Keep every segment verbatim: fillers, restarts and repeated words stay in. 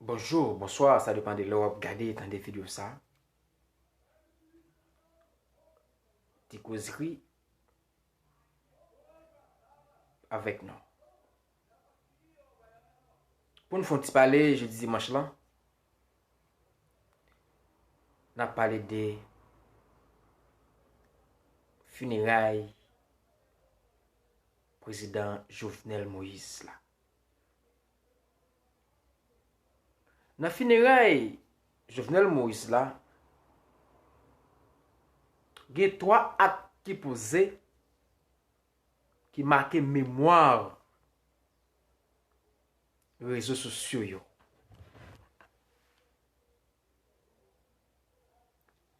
Bonjou, bonswa, sa depann de lè w ap gade, tande videyo sa. Ti kozri avèk nou. Pou n fè yon ti pale, jodi dimanch lan, n ap pale de fineray prezidan Jovenel Moïse la. Nan fineray Jovenel Moïse la, gen twa ak ki poze ki make memwa rezo sosyo yo.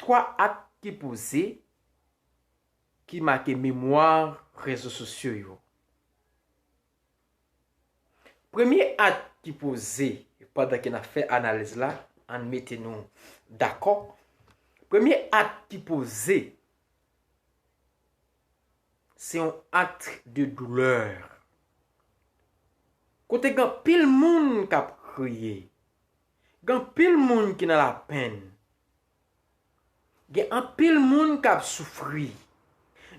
Twa ak ki poze ki make memwa rezo sosyo yo. Premye ak ki poze, pandan ke n ap fè analiz la, ann mete nou dakò. Premye ak ki poze, se yon ak de doulè. Kote gen anpil moun k ap kriye, gen anpil moun ki nan lapenn, gen anpil moun k ap soufri,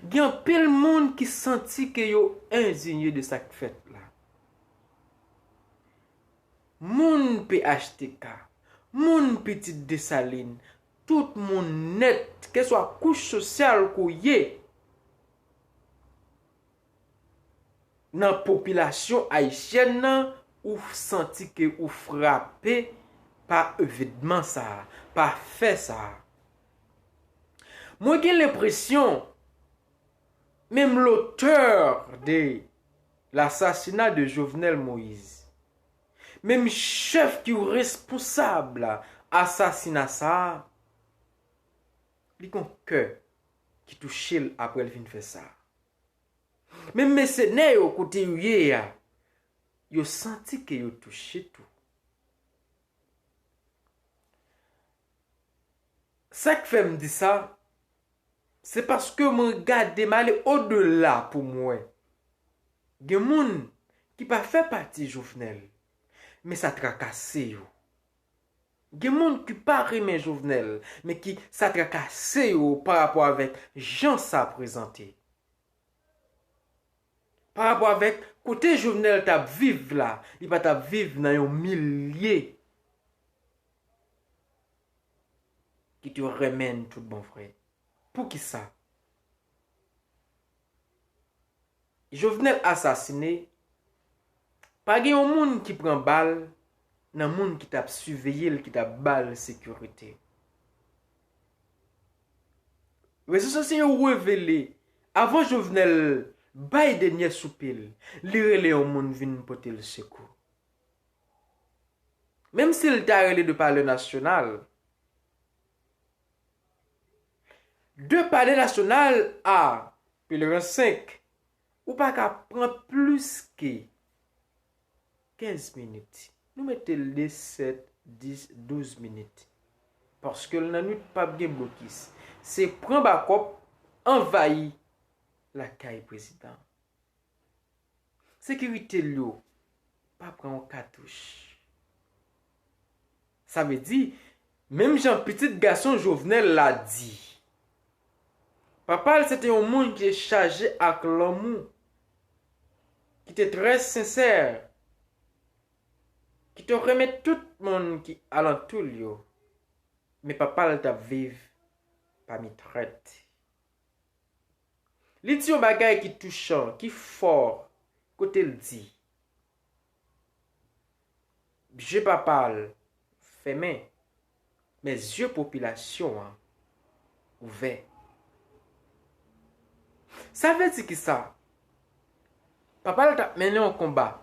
gen anpil moun ki santi ke yo endinye de sa k fèt la. Moun P H T K, moun Pitit Desalin, tout moun nèt, keswa kouch sosyal ke w ye, nan popilasyon ayisyèn nan, ou santi ke ou frape pa evenman sa a, pa fè sa a. Mwen gen lenpresyon, menm lotè de lasasina de Jovenel Moïse, menm chèf ki responsab asasina sa a, li gon kè ki touche l apre l fin fè sa. Menm mèsenè yo kote yo ye a, yo santi ke yo touche tou. Sa k fè m di sa, se paske mwen gade, m ale odela pou m wè. Gen moun ki pa fè pati Jovenel, men sa trakase yo. Gen moun ki pa renmen Jovenel, men ki sa trakase yo pa rapò avèk jan sa prezante. Pa rapò avèk kote Jovenel t ap viv la, li pa t ap viv nan yon milye ki te renmen l tout bon vre. Poukisa? Jovenel asasine, pa gen yon moun ki pran bal nan moun ki t ap siveye l, ki t ap ba l sekirite. Rezo sosyo yo revele, avan Jovenel bay dènye soupe l, li rele yon moun vin pote l sekou. Menm si l ta rele de Palè Nasyonal, de Palè Nasyonal a Pelerin senk, ou pa ka pran plis ke kenz minit. Nou mete l de sèt, dis, douz minit. Paske l nan nwit p ap gen blokis. Se pran bakòp, anvayi lakay prezidan. Sekirite l yo pa pran yon katouch. Sa vle di, menm jan pitit gason Jovenel la di, papa l se te yon moun ki te chaje ak lanmou, ki te trè sensè, ki te renmen tout moun ki alantou l yo. Men papa l t ap viv pami trèt. Li di yon bagay ki touchan, ki fò, kote l di, je papa l fèmen, men zye popilasyon an ouvè. Sa vle di kisa? Papa l t ap mennen yon konba.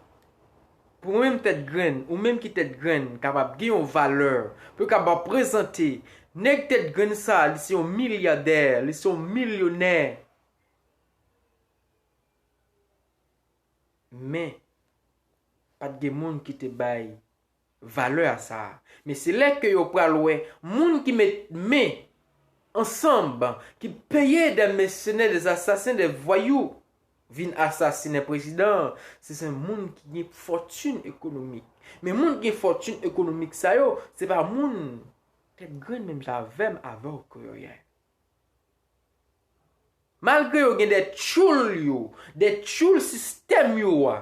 Pou ou menm tèt grenn, ou menm ki tèt grenn, kapab gen yon valè, pou yo kapab prezante nèg tèt grenn sa, li se yon milyadè, li se yon milyonè. Men, pa t gen moun ki te bay valè a sa a. Men se lè ke yo pral wè moun ki met men ansanm, ki peye de mèsenè, de asasen, de vwayou, vin asasinen prezidan an, se, se moun ki gen fòtin ekonomik. Men moun ki gen fòtin ekonomik sa yo, se pa moun tèt grenn menm jan avè m, avè w ke yo ye. Malgre yo gen de tchoul yo, de tchoul sistèm yo a,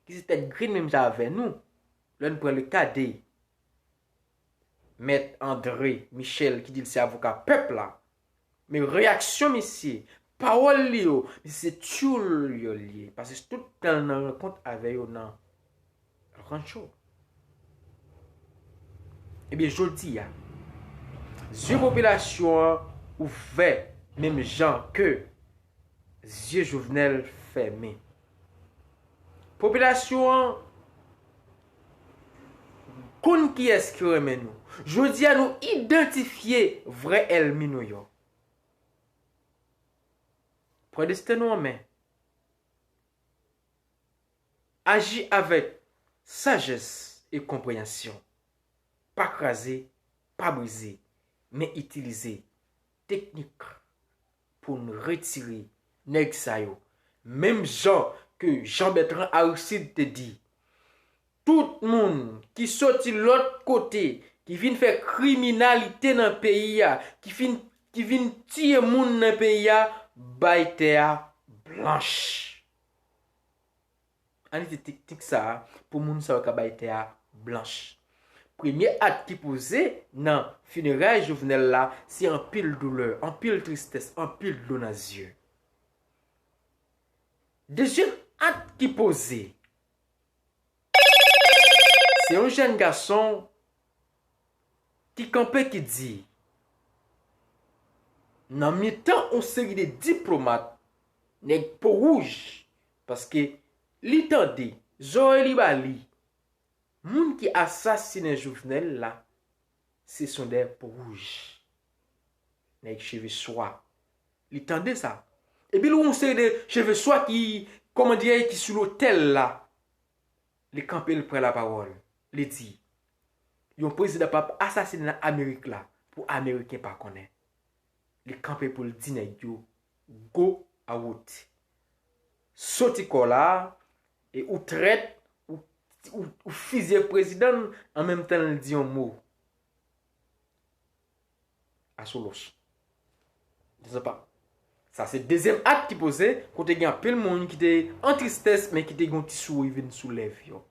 ki se tèt grenn menm jan avè nou, lè n pran le ka de Mèt André Michel ki di l se avoka pèp la, men reyaksyon misye, pawòl li yo, misye se tchoul yo l ye. Paske tout tan l nan rankont avè yo nan Rancho. Ebyen, jodi a, zye popilasyon an ouvè menm jan ke zye Jovenel fèmen. Popilasyon an konn kiyès ki renmen nou. Jodi a, nou idantifye vrè ènmi nou yo. Pran desten nou an men. Aji avèk sajès e konpreyansyon. Pa kraze, pa brize, men itilize teknik pou n retire nèg sa yo. Menm jan ke Jean Bertrand Aristide te di, tout moun ki soti lòt kote, ki vin fè kriminalite nan peyi a, ki fin, ki vin tiye moun nan peyi a, bay tè a blanch. Ann itilize teknik sa a pou moun sa yo ka bay tè a blanch. Premye at ki poze nan fineray Jovenel la, se anpil doulè, anpil tristès, anpil dlo nan zye. Dezyèm at ki poze, se yon jèn gason ki kanpe ki di, nan mitan yon seri de diplomat, nèg po wouj, paske li tande, zòrèy li ba li, moun ki asasinen Jovenel la, se son nèg po wouj, nèg cheve swa. Li tande sa. Epi l wè yon seri de cheve swa ki, kòman dirè, ki sou lotèl la. Li kanpe, li pran lapawòl. Li di, yon prezidan p ap asasinen nan Amerik la pou Ameriken pa konnen. Li kanpe pou l di nèg yo, go a wout. Soti kò la, e ou trèt, ou, ou, ou fizye prezidan l, an menm tan l di yon mo. Asolos. Sa pa. Sa se dezyèm at ki poze, kote gen anpil moun ki te an tristès, men ki te gen yon ti souri vin sou lèv yo.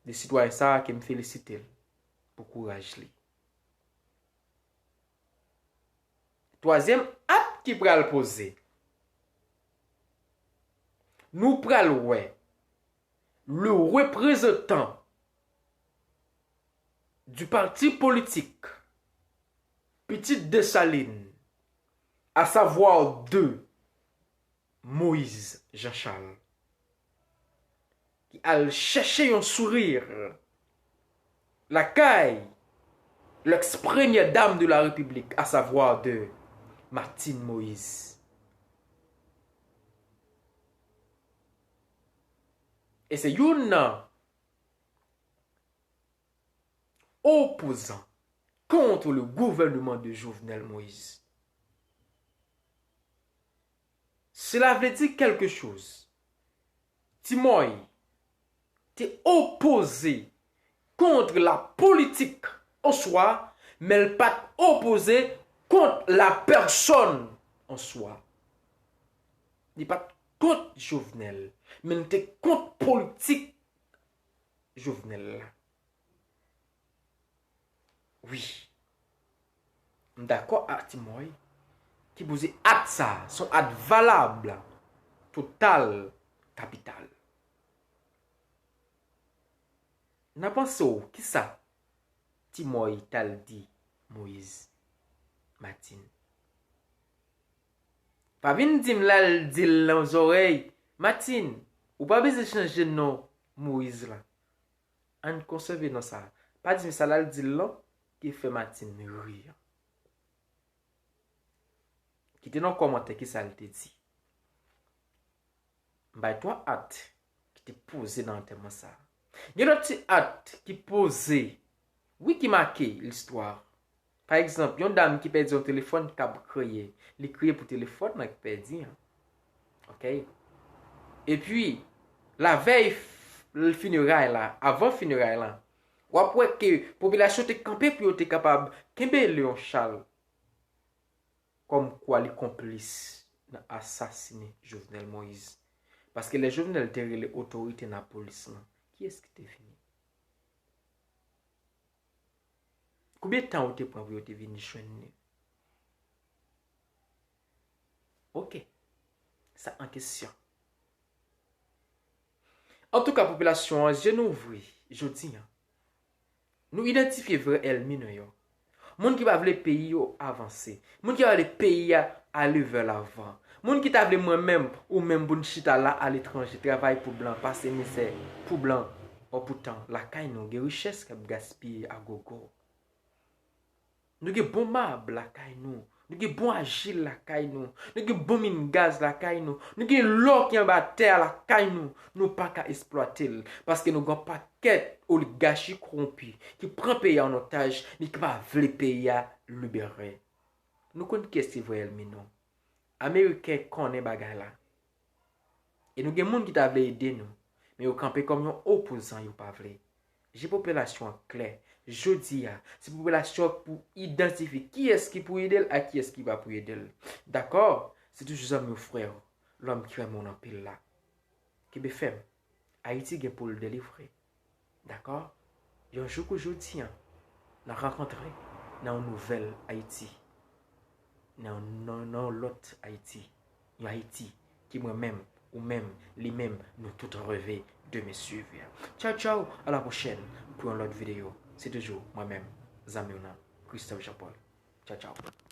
De sitwayen sa a ke m felisite l pou kouraj li. Twazyèm at ki pral poze. Nou pral wè le reprezantan du parti politik Pitit Desalin, à savoir de Moïse Jean Charles, ki al chèche yon souri lakay l'ex-première dame de la République, à savoir de Martine Moïse. E se youn nan opposant contre le gouvernement de Jovenel Moïse. Cela veut dire quelque chose. Ti Mòy te opoze kont la politik an swa, men l pa t opoze kont la pèsòn an swa. Li pa t kont Jovenel, men l te kont politik Jovenel la. Wi. M dakò ak Ti Mòy ki poze at sa, se yon at valab, total, kapital. Nan panse w, kisa Ti Mòy t al di Moyiz Matin? Pa vin di m l al di l nan zòrèy, Matin, ou pa bezwen chanje non Moyiz la. Ann konsève non sa a. Pa di m sa l al di l lan ki fè Matin ri an. Kite nan kòmantè kisa l te di. M bay twa at ki te poze nan antèman sa a. Gen lòt ti at ki poze, wi, ki make listwa. Pa egzanp, yon dam ki pèdi yon telefòn k ap kriye. Li kriye pou telefòn nan ki pèdi an. Oke? Epi, lavèy f- fineray la, avan fineray la, w ap wè ke popilasyon te kanpe pou yo te kapab kenbe Léon Charles kòmkwa li konplis nan asasine Jovenel Moïse. Paske lè Jovenel te rele otorite nan polis lan, kiyès ki te vini? Konbyen tan ou te pran pou yo te vin jwenn li? Oke. Sa an kesyon. Antouka, popilasyon an, je nou ouvri jodi an. Nou idantifye vrè ènmi nou yo. Moun ki pa vle peyi yo avanse. Moun ki pa vle peyi a ale vè lavan. Moun ki ta vle mwen menm ou menm pou n chita la aletranje, travay pou blan, pase mizè pou blan. Ò poutan, lakay nou, gen richès k ap gaspiye a gogo. Nou gen bon mab lakay nou. Nou gen bon ajil lakay nou. Nou gen bon min gaz lakay nou. Nou gen lò ki anba tè a lakay nou. Nou pa ka eksplwate l. Paske nou gen yon pakèt oligachi kowonpi ki pran peyi a an otaj, men ki pa vle peyi a libere. Nou konn kiyès ki vrè ènmi nou. Ameriken konnen bagay la. E nou gen moun ki ta vle ede nou, men yo kanpe kòm yon opozan, yo pa vle. Je popilasyon an klè. Jodi a, se popilasyon an pou idantifye kiyès ki pou ede l ak kiyès ki pa pou ede l. Dakò? Se toujou zanmi w, frè w, lòm ki renmen w anpil la. Kenbe fèm. Ayiti gen pou l delivre. Dakò? Yon jou kou jodi an, n a rankontre nan yon nouvèl Ayiti. Nan yon, nan, nan yon lòt Ayiti. Yon Ayiti ki mwen menm, ou menm, li menm, nou tout reve de men swiv. Tchaw, tchaw, a la pwochèn pou yon lòt videyo. Se toujou mwen menm, zanmi w nan, Christophe Jean Paul. Tchaw, tchaw.